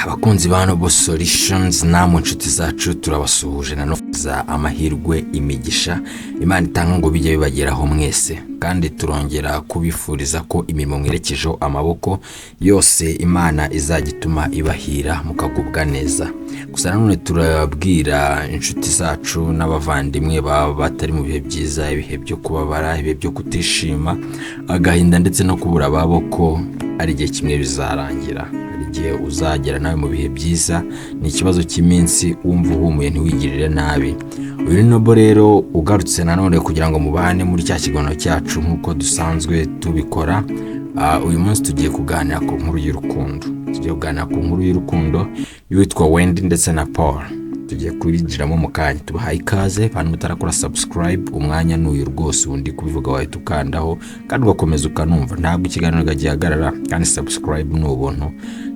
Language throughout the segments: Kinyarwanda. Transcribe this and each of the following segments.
Abakunzi ba Noble Solutions namwe inshuti zacu, turabasuhuje nanone. Amahirwe, imigisha Imana itanga ngo bijye bibageraho mwese, kandi turongera kubifuriza ko imirimo mwerekejeho amaboko yose Imana izajya ituma ibahira mukagubwa neza. Gusa nanone turabwira inshuti zacu n'abavandimwe baba batari mu bihe byiza, ibihe byo kubabara, ibihe byo kutishima, agahinda ndetse no kubura ababo, ko ari igihe kimwe bizarangira. Hari igihe uzagera nawe mu bihe byiza, ni ikibazo cy'iminsi. Wumva uhumuye, ntiwigirire nabi. Uyu ni Noble rero ugarutse nanone kugira ngo mubane muri cya kiganiro cyacu nk'uko dusanzwe tubikora. Uyu munsi tugiye kuganira ku nkuru y'urukundo, tugiye kuganira ku nkuru y'urukundo y'uwitwa Wendy ndetse na Paul. Tugiye kubinjiramo mu kanya. Tubahaye ikaze. Bantu mutarakora subscribe, umwanya ni uyu rwose. Ubundi kubivuga wahita ukandaho kandi ugakomeza ukanumva. Ntabwo ikiganiro gihagarara, kandi subscribe ni ubuntu,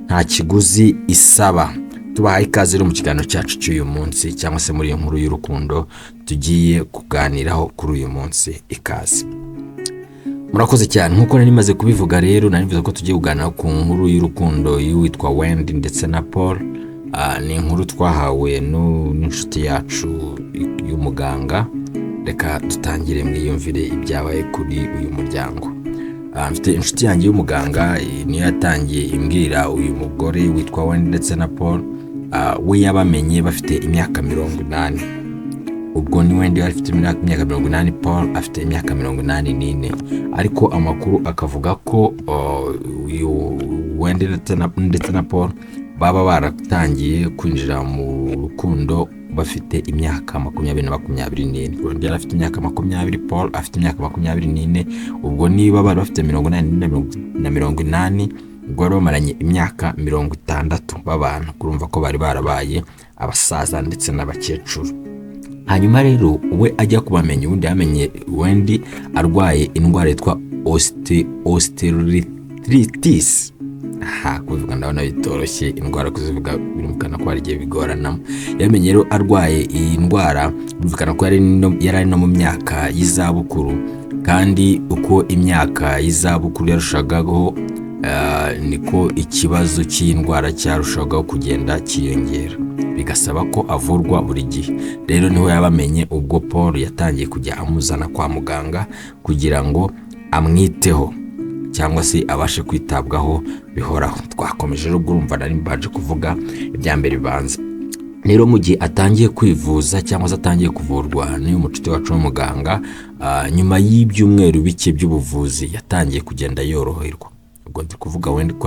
nta kiguzi isaba. Tubahaye ikaze rero mu kiganiro cyacu cy'uyu munsi, cyangwa se muri iyi nkuru y'urukundo tugiye kuganiraho kuri uyu munsi. Ikaze, murakoze cyane. Nk'uko nari maze kubivuga rero, nari mvuze ko tugiye kuganira ku nkuru y'urukundo y'uwitwa Wendy ndetse na Paul. Ni inkuru twahawe n'inshuti yacu y'umuganga. Reka dutangire mwiyumvire ibyabaye kuri uyu muryango. Mfite inshuti yanjye y'umuganga, niyo yatangiye imbwira uyu mugore witwa Wendy ndetse na Paul. We yabamenye bafite imyaka 80. Ubwo ni Wendy yari afite imyaka 80, Paul afite imyaka 84. Ariko amakuru akavuga ko uyu Wendy ndetse na Paul baba baratangiye kwinjira mu rukundo bafite imyaka 20 na 24. Wendy yari afite imyaka 20, Paul afite imyaka 24. Ubwo niba bari bafite 84 na 80, ubwo bari bamaranye imyaka 60 babana. Kurumva ko bari barabaye abasaza ndetse n'abakecuru. Hanyuma rero we ajya kubamenya, ubundi yamenye Wendy arwaye indwara yitwa osteoarthritis. Aha kubivuga ndabona bitoroshye, indwara kuzivuga birumvikana ko hari igihe bigoranamo. Yamenye rero arwaye iyi ndwara, birumvikana ko yari ari no mu myaka y'izabukuru, kandi uko imyaka y'izabukuru yarushagaho niko ikibazo cy'iyi ndwara cyarushagaho kugenda cyiyongera, bigasaba ko avurwa buri gihe. Rero niho yabamenye ubwo Paul yatangiye kujya amuzana kwa muganga kugira ngo amwiteho, cyangwa se abashe kwitabwaho bihoraho. Twakomeje rero. Ubwo urumva nari mbanje kuvuga ibya mbere bibanza. Rero mu gihe atangiye kwivuza cyangwa se atangiye kuvurwa n'uyu mucuti wacu w'umuganga, nyuma y'ibyumweru bike by'ubuvuzi yatangiye kugenda yoroherwa. Ubwo ndi kuvuga wenda ko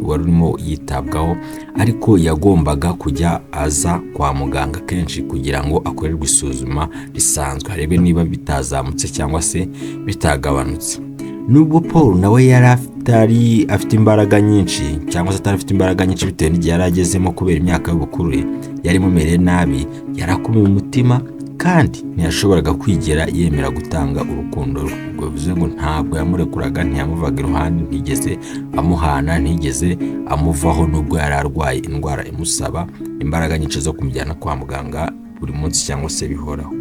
wari urimo yitabwaho, ariko yagombaga kujya aza kwa muganga kenshi kugira ngo akorerwe isuzuma risanzwe, harebwe niba bitazamutse cyangwa se bitagabanutse. Nubwo Paul nawe yari atari afite imbaraga nyinshi, cyangwa se atari afite imbaraga nyinshi bitewe n'igihe yari agezemo kubera imyaka y'ubukure yari imumereye nabi, yarakomeye umutima kandi ntiyashoboraga kwigera yemera gutanga urukundo rwe. Ubwo bivuze ngo ntabwo yamurekuraga, ntiyamuvaga iruhande, ntigeze amuhana, ntigeze amuvaho, nubwo yari arwaye indwara imusaba imbaraga nyinshi zo kumujyana kwa muganga buri munsi cyangwa se bihoraho.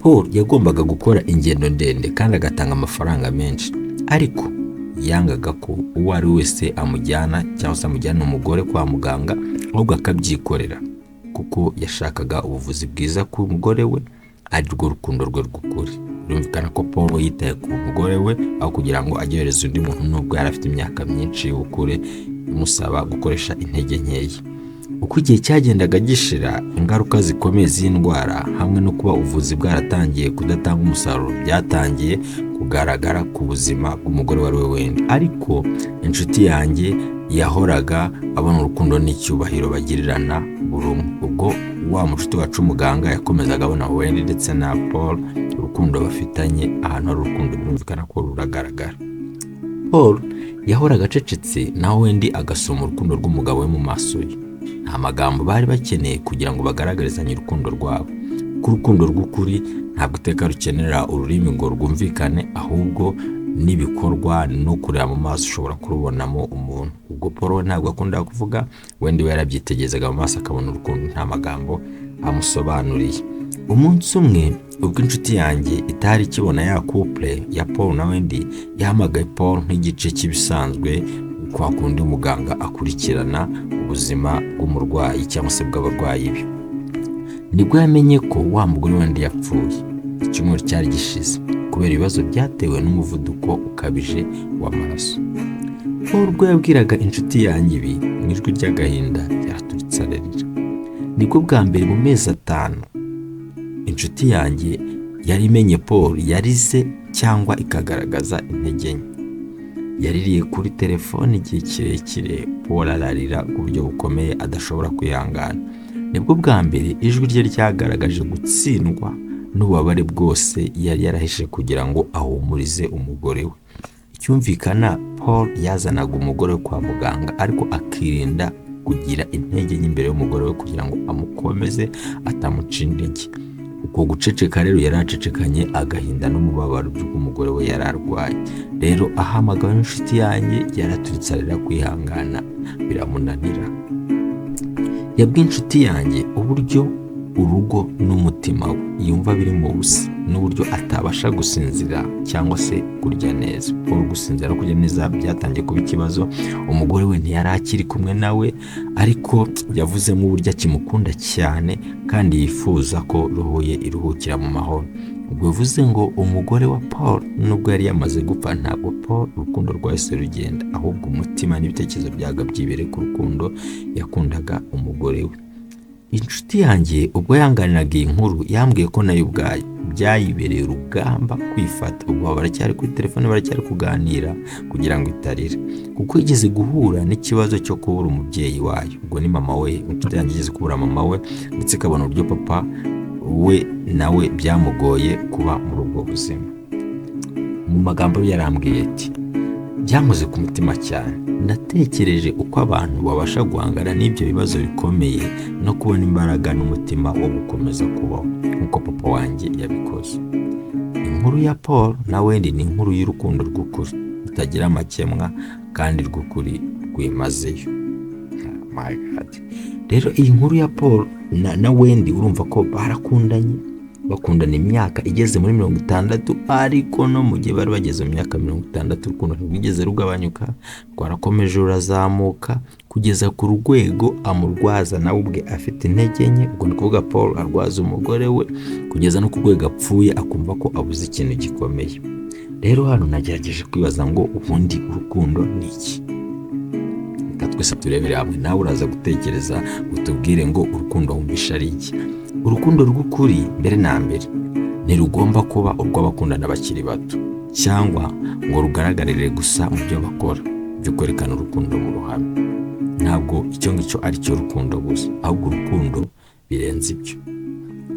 Paul yagombaga gukora ingendo ndende kandi agatanga amafaranga menshi, ariko yangaga ko uwo ari we wese amujyana cyangwa se amujyana umugore kwa muganga, ahubwo akabyikorera, kuko yashakaga ubuvuzi bwiza ku mugore we, ari rwo rukundo rwe rw'ukuri. Birumvikana ko Paul yitaye ku mugore we aho kugira ngo ajye yohereza undi muntu, nubwo yari afite imyaka myinshi y'ubukure imusaba gukoresha intege nkeya. Uko igihe cyagendaga gishira, ingaruka zikomeye z'indwara hamwe no kuba ubuvuzi bwaratangiye kudatanga umusaruro byatangiye kugaragara ku buzima bw'umugore wari we Wendy. Ariko inshuti yanjye yahoraga abona urukundo n'icyubahiro bagirirana buri umwe. Ubwo wa mushuti wacu w'umuganga yakomezaga abona Wendy ndetse na Paul, urukundo bafitanye. Ahantu hari urukundo birumvikana ko ruragaragara. Paul yahoraga acecetse, naho Wendy agasoma urukundo rw'umugabo we mu maso ye. Nta magambo bari bakeneye kugira ngo bagaragarizanye urukundo rwabo, kuko urukundo rw'ukuri ntabwo iteka rukenera ururimi ngo rwumvikane, ahubwo n'ibikorwa no kureba mu maso ushobora kurubonamo umuntu. Ubwo Paul we ntabwo akundaga kuvuga, Wendy we yarabyitegerezaga mu maso akabona urukundo nta magambo amusobanuriye. Umunsi umwe, ubwo inshuti yanjye itari ikibona ya couple ya Paul na Wendy, yahamagaye Paul nk'igice cy'ibisanzwe. Kwa kundi umuganga akurikirana ubuzima bw'umurwayi cyangwa se bw'abarwayi be. Nibwo yamenye ko wa mugore Wendy yapfuye icyumweru cyari gishize kubera ibibazo byatewe n'umuvuduko ukabije w'amaraso. Paul ubwo yabwiraga inshuti yanjye ibi mu ijwi ry'agahinda, yaraturitse ararira. Nibwo bwa mbere mu mezi 5 inshuti yanjye yari imenye Paul yarize cyangwa ikagaragaza intege nke. Yaririye kuri telefone igihe kirekire. Paul ararira ku buryo bukomeye adashobora kwihangana. Nibwo bwa mbere ijwi rye ryagaragaje gutsindwa n'ububabare bwose yari yarahishe kugira ngo ahumurize umugore we. Icyumvikana, Paul yazanaga umugore we kwa muganga, ariko akirinda kugira intege nke imbere y'umugore we kugira ngo amukomeze, atamuca intege. Uko guceceka rero, yari acecekanye agahinda n'umubabaro by'uko umugore we yari arwaye. Rero ahamagawe n'inshuti yanjye, yaraturitse arira, kwihangana biramunanira. Yabwiye inshuti yanjye uburyo urugo n'umutima we yumva biri mu busa, n'uburyo atabasha gusinzira cyangwa se kurya neza. Paul gusinzira no kurya neza byatangiye kuba ikibazo. Umugore we ntiyari akiri kumwe nawe, ariko yavuzemo uburyo akimukunda cyane kandi yifuza ko roho ye iruhukira mu mahoro. Ubwo bivuze ngo umugore wa Paul nubwo yari yamaze gupfa, ntabwo Paul urukundo rwahise rugenda, ahubwo umutima n'ibitekerezo byaga byibereye ku rukundo yakundaga umugore we. Inshuti yanjye ubwo yanganiraga iyi nkuru, yambwiye ko nayo ubwayo byayibereye urugamba kwifata, ubwo baracyari kuri telefone, baracyari kuganira, kugira ngo itarira, kuko yigeze guhura n'ikibazo cyo kubura umubyeyi wayo. Ubwo ni mama we. Inshuti yanjye igeze kubura mama we, ndetse ikabona uburyo papa we nawe byamugoye kuba muri ubwo buzima. Mu magambo ye yarambwiye ati: "Byankoze ku mutima cyane. Natekereje uko abantu babasha guhangana n'ibyo bibazo bikomeye no kubona imbaraga n'umutima wo gukomeza kubaho, nk'uko papa wanjye yabikoze." Inkuru ya Paul na Wendy ni inkuru y'urukundo rw'ukuri rutagira amakemwa kandi rw'ukuri rwimazeyo. My God. Rero iyi nkuru ya Paul na Wendy, urumva ko barakundanye, bakundana imyaka igeze muri 60, ariko no mu gihe bari bageze mu myaka 60, urukundo ntirwigeze rugabanyuka, rwarakomeje rurazamuka kugeza ku rwego amurwaza nawe ubwe afite intege nke. Ubwo ni kuvuga Paul arwaza umugore we kugeza no ku rwego apfuye, akumva ko abuze ikintu gikomeye. Rero hano nagerageje kwibaza ngo ubundi urukundo ni iki? Reka twese turebere hamwe. Nawe uraza gutekereza utubwire ngo urukundo wumvisha ari iki? Urukundo rw'ukuri, mbere na mbere, ntirugomba kuba urw'abakundana bakiri bato cyangwa ngo rugaragarire gusa mu byo bakora byo kwerekana urukundo mu ruhame. Ntabwo icyo ngicyo ari cyo rukundo gusa, ahubwo urukundo birenze ibyo.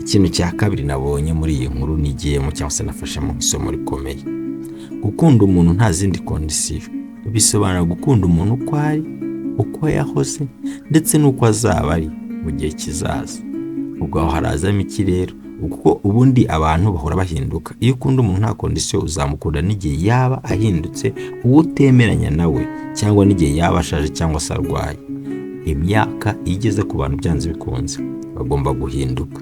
Ikintu cya kabiri nabonye muri iyi nkuru nigiyemo cyangwa se nafashemo isomo rikomeye: gukunda umuntu nta zindi condition bisobanura gukunda umuntu uko ari, uko yahoze, ndetse n'uko azaba ari mu gihe kizaza. Ubwo aho harazamo iki rero? Kuko ubundi abantu bahora bahinduka. Iyo ukunda umuntu nta condition, uzamukunda n'igihe yaba ahindutse, uwo utemeranya nawe, cyangwa n'igihe yaba ashaje cyangwa se arwaye. Imyaka iyo igeze ku bantu, byanze bikunze bagomba guhinduka: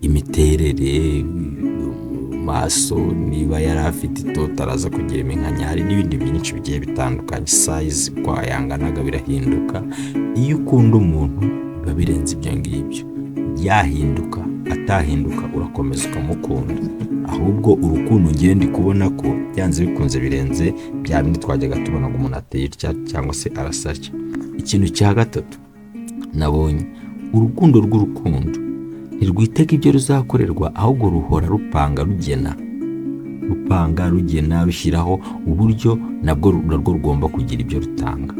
imiterere mu maso, niba yari afite itoto araza kugira iminkanyari, n'ibindi byinshi bigiye bitandukanye. Size uko yanganaga birahinduka. Iyo ukunda umuntu biba birenze ibyo ngibyo. Yahinduka atahinduka, urakomeza ukamukunda. Ahubwo urukundo ngiye ndi kubona ko byanze bikunze birenze bya bindi twajyaga tubona ngo umuntu ateye atya cyangwa se arasa atya. Ikintu cya gatatu nabonye: urukundo rw'urukundo ntirwitega ibyo ruzakorerwa, ahubwo ruhora rupanga, rugena, rupanga, rugena, rushyiraho uburyo nabwo rugomba kugira ibyo rutanga.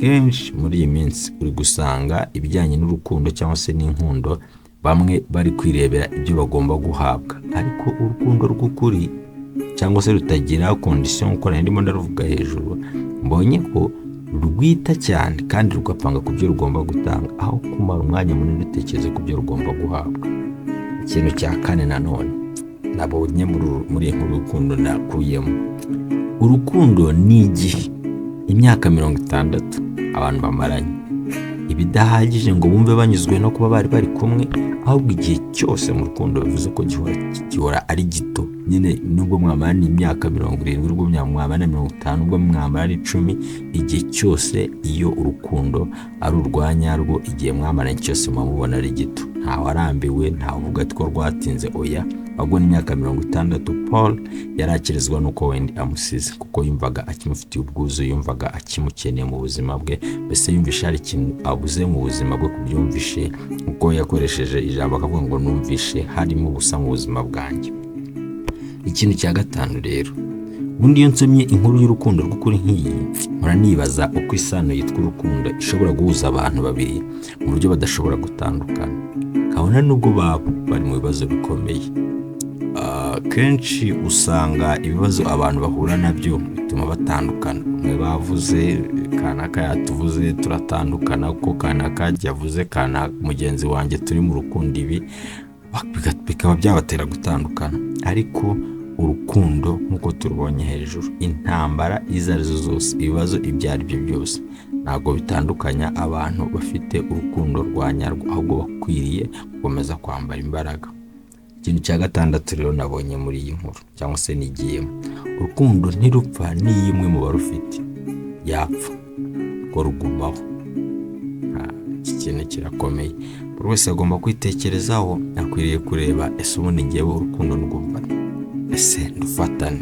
Kenshi muri iyi minsi uri gusanga ibijyanye n'urukundo cyangwa se n'inkundo, bamwe bari kwirebera ibyo bagomba guhabwa, ariko urukundo rw'ukuri cyangwa se rutagira condition, nk'uko nari ndimo ndaruvuga hejuru, mbonye ko rwita cyane kandi rugapanga ku byo rugomba gutanga aho kumara umwanya munini rutekereza ku byo rugomba guhabwa. Ikintu cya kane nanone nabonye muri iyi nkuru y'urukundo nakuyemo: urukundo ni igihe. Imyaka 60 abantu bamaranye ibidahagije ngo bumve banyuzwe no kuba bari bari kumwe, ahubwo igihe cyose mu rukundo bivuze ko gihora ari gito. Nyine nubwo mwamarana imyaka 70, nubwo mwamarana 50, nubwo mwamarana 10, igihe cyose iyo urukundo ari urwa nyarwo, igihe mwamaranye cyose muba mubona ari gito. Ntawe arambiwe, ntawe uvuga ati ko rwatinze, oya. Ahubwo n'imyaka 60 Paul yari akirizwa n'uko Wendy amusize, kuko yumvaga akimufitiye ubwuzu, yumvaga akimukeneye mu buzima bwe. Mbese yumvishe hari ikintu abuze mu buzima bwe, kubyumvishe kuko yakoresheje ijambo akavuga ngo: "Numvishe harimo ubusa mu buzima bwanjye." Ikintu cya gatanu rero, ubundi iyo nsomye inkuru y'urukundo rw'ukuri nk'iyi, mpora nibaza uko isano yitwa urukundo ishobora guhuza abantu babiri mu buryo badashobora gutandukana, kabona nubwo baba bari mu bibazo bikomeye. Kenshi usanga ibibazo abantu bahura nabyo bituma batandukana. Umwe bavuze kanaka yatuvuze, turatandukana, kuko kanaka yavuze kanaka mugenzi wanjye turi mu rukundo, ibi bikaba byabatera gutandukana. Ariko urukundo nk'uko turubonye hejuru, intambara izo arizo zose, ibibazo ibyo ari byo byose, ntabwo bitandukanya abantu bafite urukundo rwa nyarwo, ahubwo bakwiriye gukomeza kwambara imbaraga. Ikintu cya gatandatu rero nabonye muri iyi nkuru cyangwa se nigiyemo, urukundo ntirupfa n'iyo umwe mu barufite yapfa, rwo rugumaho. Iki kintu kirakomeye, buri wese agomba kwitekerezaho. Akwiriye kureba: ese ubundi ngewe urukundo ndwumva? Ese ndufatane?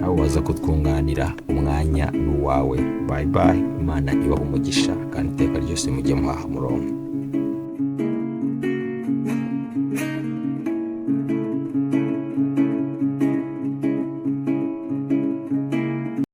Nawe waza kutwunganira, umwanya ni uwawe. Bye bye, Imana ibaha umugisha kandi iteka ryose mujye muhaha murongo.